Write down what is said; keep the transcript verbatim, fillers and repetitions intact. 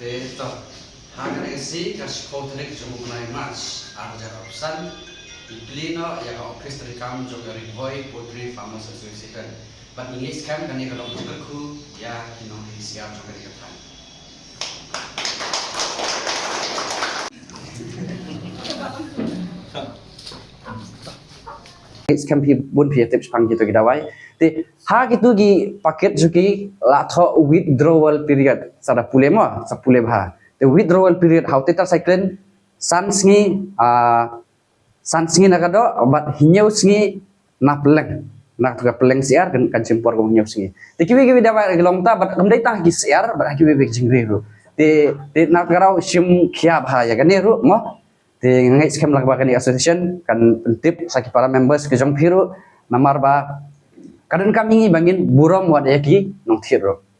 Eh, to, ha kane ka sngi ka shiphew tarik jong u bnai March ar hajar arphew san, i plie noh ïa ka office treikam jong ka Ri Bhoi Poultry Farmers Association. Bad ngi ngeit skhem kane ka long ka jingkyrkhu ïa ki nongtrei syiar jong kane ka thaiñ. Skhem phi bun phi tip shaphang kito ki dawai. Te ha kito ki packet jong ki la thoh withdrawal period. Sa da pule mo, sa pule bha. Te withdrawal period ha u tetracycline san sngi, ah, san sngi na ka doh bad hynñiew sngi na pylleng. Na ka pylleng syiar kan, kan shim por kum hynñiew sngi. Te kiwei kiwei dawai ki long ta bad kam dei tang ki syiar bad kiwei kiwei ki jingri ruh. Te, te na ka daw shim khia bha ïa kane ruh mo. Te nga ngeit skhem lang ba kane association kan pyntip sa ki para members ki jong phi ruh, namar ba ka donkam ïa ngi ba ngin burom wat ïa ki nongthied ruh.